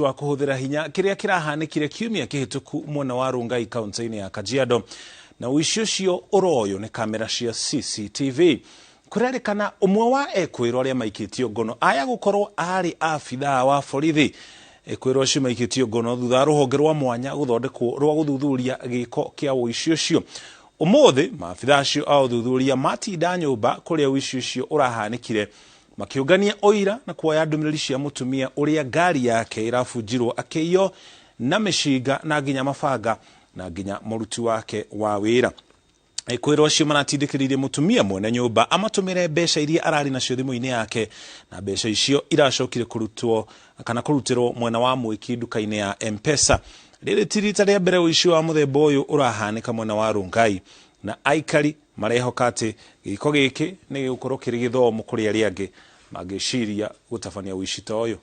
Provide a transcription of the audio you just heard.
Wa kũhũthĩra hinya kĩrĩa kĩrahanĩkire kiumia kĩhĩtũku mwena wa Rongai kaunti-inĩ ya Kajiado, na ũici ũcio ũroywo nĩ kamera cia CCTV. Kũrerĩkana ũmwe wa ekwĩrwo arĩa maikĩtio ngono aya gũkorwo arĩ abithaa wa borithi. Ekwĩrwo acio maikĩtio ngono thutha wa rũhonge rwa mwanya gũthondekwo rwa gũthuthuria gĩko kĩa ũici ũcio. Ũmũthĩ maabithaa acio a ũthuthuria matinda nyũmba kũrĩa ũici ũcio ũrahanĩkire Makĩũngania ũira na kuoya ndũmĩrĩri cia mũtumia ũrĩa ngari yake ĩrabunjirwo akĩiywo na mĩcinga na nginya mabanga na nginya mũruti wake wa wĩra. Ekwĩrwo acio maratindĩkĩrĩirie mũtumia mwene nyũmba amatũmĩre mbeca iria ararĩ nacio thimũ-inĩ yake, na mbeca icio iracokire kũrutwo kana kũrutĩrwo mwena wa Mwĩki nduka-inĩ ya M-Pesa. Rĩrĩ ti rita rĩa mbere ũici wa mũthemba ũyũ ũrahanĩka mwena wa Rongai, na aikari Marehoka atĩ gĩĩko gĩkĩ nĩ gĩgũkorwo kĩrĩ gĩthomo kũrĩ arĩa angĩ mangĩciria gũtabania ũici ta ũyũ.